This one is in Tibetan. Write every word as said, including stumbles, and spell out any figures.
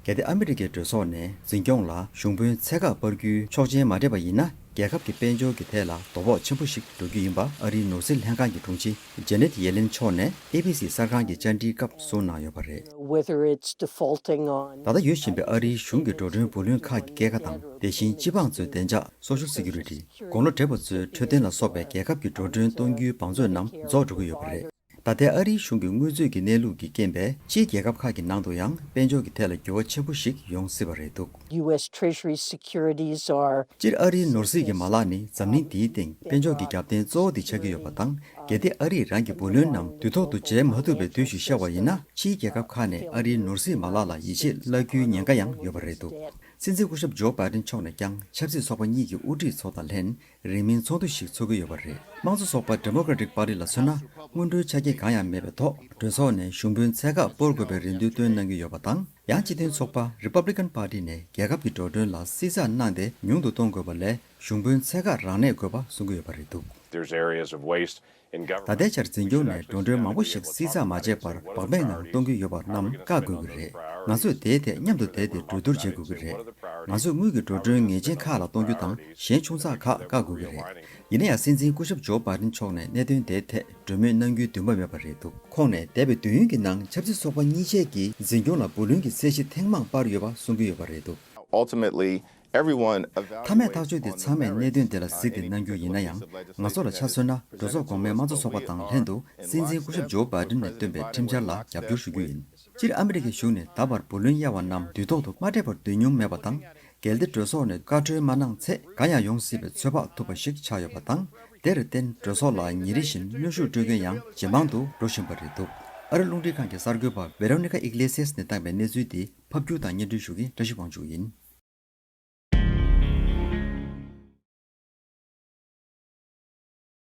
གལ་ཏེ་ཨ་མི་རི་ཀའི་གྲོས་ཚོགས་ནས་འཛིན་སྐྱོང་ལ་གཞུང་དཔོན་ཚད་བཀག་སྤར་རྒྱུའི་ཆོག་མཆན་མ་སྤྲད་པ་ཡིན་ན། རྒྱལ་ཁབ་ཀྱི་དཔལ་འབྱོར་གྱི་ཐད་ལ་དོ་ཕོག་ཆེན་པོ་ཞིག་འགྲོ་རྒྱུ་ཡིན་པ་ཨ་རིའི་ནོར་སྲིད་ལྷན་ཁང་གི་དྲུང་ཆེ་ཇེ་ནེད་ཡེ་ལེན་མཆོག་ནས་ཨེ་བྷི་སི་གསར་ཁང་གི་བཅར་འདྲིའི་སྐབས་གསུངས་གནང་ཡོད་པ་རེད། Whether it's defaulting on ད་ལྟ་ཡོད་བཞིན་པའི་ཨ་རིའི་གཞུང་གི་འགྲོ་གྲོན་བུ་ལོན་ཁག་གི་སྐྱེད་ཀ་དང་། དེ་བཞིན་སྤྱི་འབངས་ཚོའི་བདེ་འཇགས་Social Security། དགུང་ལོ་བགྲེས་པ་ཚོའི་འཕྲོད་བསྟེན་ལ་སོགས་པའི་རྒྱལ་ཁབ་ཀྱི་འགྲོ་གྲོན་གཏོང་རྒྱུའི་བང་མཛོད་རྣམས་རྫོགས་འགྲོ་གི་ཡོད་པ་རེད། ད་ལྟའི་ཨ་རིའི་གཞུང་གི་དངུལ་རྩོད་ཀྱི་གནས་ལུགས་ཀྱི་རྐྱེན་པས། ཕྱིའི་རྒྱལ་ཁབ་ཁག་གི་ནང་དུ་ཡང་དཔལ་འབྱོར་གྱི་ཐད་ལ་འགྱུར་བ་ཆེན་པོ་ཞིག་ཡོང་སྲིད་པ་རེད་འདུག U S Treasury securities are སྤྱིར་ཨ་རིའི་ནོར་སྲིད་ཀྱི་མ་ལག་ནི་འཛམ་གླིང་འདིའི་སྟེང་དཔལ་འབྱོར་གྱི་རྒྱབ་རྟེན་གཙོ་བོ་དེ་ཆགས་ཀྱི་ཡོད་པ་དང་། གལ་ཏེ་ཨ་རིས་རང་གི་བུ་ལོན་རྣམས་དུས་ཐོག་ཏུ་འཇལ་མ་ཐུབ་པའི་དུས་ཤིག་ཤར་བ་ཡིན་ན། ཕྱིའི་རྒྱལ་ཁབ་ཁག་ནས་ཨ་རིའི་ནོར་སྲིད་མ་ལག་ལ་ཡིད་ཆེས་བརླག་རྒྱུའི་ཉེན་ཁ་ཡང་ཡོད་པ་རེད་འདུག་སྲིད་འཛིན་སྐུ་ཞབས་ཇོ་བྷའི་ཌེན་མཆོག་ནས་ཀྱང་ཆབ་སྲིད་ཚོགས་པ་གཉིས་ཀྱི་དབུ་ཁྲིད་ཚོ་དང་ལྷན་རིང་མིན་ཚོགས་འདུ་ཞིག་ཚོགས་ཀྱི་ཡོད་པ་རེད། དམངས་གཙོ་ཚོགས་པ་Democratic Party ལ་མཚོན་ན། སྔོན་འགྲོའི་ཆ་རྐྱེན་གང་ཡང་མེད་པའི་ཐོག་གྲོས་ཚོགས་ནས་གཞུང་དཔོན་ཚད་བཀག་སྤོར་དགོས་པའི་རེ་འདུན་བཏོན་གནང་གི་ཡོད་པ་དང་། ཡང་སྤྱི་མཐུན་ཚོགས་པ་Republican Party ནས་རྒྱལ་ཁབ་ཀྱི་འགྲོ་གྲོན་ལ་བསྲི་ཚགས་གནང་སྟེ་ཉུང་དུ་གཏོང་དགོས་པ་ལས། གཞུང་དཔོན་ཚད་བཀག་རང་གནས་དགོས་པ་གསུང་གི་ཡོད་པ་རེད་འདུག There's areas of waste in ད་government. ལྟའི་ཆར་འཛིན་སྐྱོང་ནས་འགྲོ་གྲོན་མང་པོ་ཞིག་བསྲི་ཚགས་མ་བྱས་པར་སྦག་སྦག་ངང་གཏོང་གི་ཡོད་པ་རྣམས་བཀག་དགོས་ཀྱི་རེད། ང་ཚོས་དེའི་ཐད་མཉམ་དུ་བསྡད་དེ་གྲོས་བསྡུར་བྱེད་དགོས་ཀྱི་རེད། ང་ཚོས་དངུལ་གྱི་འགྲོ་གྲོན་ངེས་ཅན་ཁག་ལ་གཏོང་རྒྱུ་དང་། གཞན་ཆུང་ཚགས་ཁག་བཀག་དགོས་ཀྱི་རེད། ཡིན་ན་ཡང་སྲིད་འཛིན་སྐུ་ཞབས་ཇོ་བྷའི་ཌེན་མཆོག་ནས་གནད་དོན་དེའི་ཐད་གྲོས་མོལ་གནང་རྒྱུའི་འདུན་པ་མེད་པ་རེད་འདུག་ཁོང་ནས་འདས་པའི་དུས་ཡུན་གྱི་ནང་ཆབ་སྲིད་ཚོགས་པ་གཉིས་ཆད་ཀྱིས་འཛིན་སྐྱོང་ལ་བུ་ལོན་གྱི་ཚད་གཞི་ཐེངས་མང་སྤར་ཡོད་པ་གསུང་གི་ཡོད་པ་རེད་འདུག Ultimately, everyone evaluates མཐའ་མའི་ཐག་གཅོད་དེ་ཚང་མས་གནད་དོན་དེ་ལ་གཟིགས་ཏེ་གནང་རྒྱུ་ཡིན་ན་ཡང་། ང་ཚོ་ལ་ཆ་མཚོན་ན། གྲོས་ཚོགས་གོང་མའི་དམངས་གཙོ་ཚོགས་པ་དང་ལྷན་དུ་སྲིད་འཛིན་སྐུ་ཞབས་ཇོ་བྷའི་ཌེན་ནས་བཏོན་པའི་ཁྲིམས་འཆར་ལ་རྒྱབ་སྐྱོར་ཞུ་རྒྱུ་ཡིན། སྤྱིར་ཨ་མི་རི་ཀའི་གཞུང་ནས་ད་བར་བུ་ལོན་གཡར་བ་རྣམས་དུས་ཐོག་ཏུ་མ་སྤྲད་པར་སྡོད་མྱོང་མེད་པ་དང་། གལ་ཏེ་གྲོས་ཚོགས་ནས་བཀའ་འཁྲོལ་མ་གནང་ཚེ། གང་ཡང་ཡོང་སྲིད་པའི་ཚོད་དཔག་ཐུབ་པ་ཞིག་ཆགས་ཡོད་པ་དང་། དེར་བརྟེན་གྲོས་ཚོགས་ལ་ཉིན་རེ་བཞིན་གནོན་ཤུགས་སྤྲོད་མཁན་ཡང་ཇེ་མང་དུ་འགྲོ་བཞིན་པ་རེད་འདུག་ཨ་རི་རླུང་འཕྲིན་ཁང་གི་གསར་འགོད་པ་Veronica Iglesias ནས་བཏང་པའི་གནས་ཚུལ་འདི་ཕབ་སྒྱུར་དང་སྙན་སྒྲོན་ཞུ་མཁན་བཀྲ་ཤིས་དབང་ཕྱུག་ཡིན།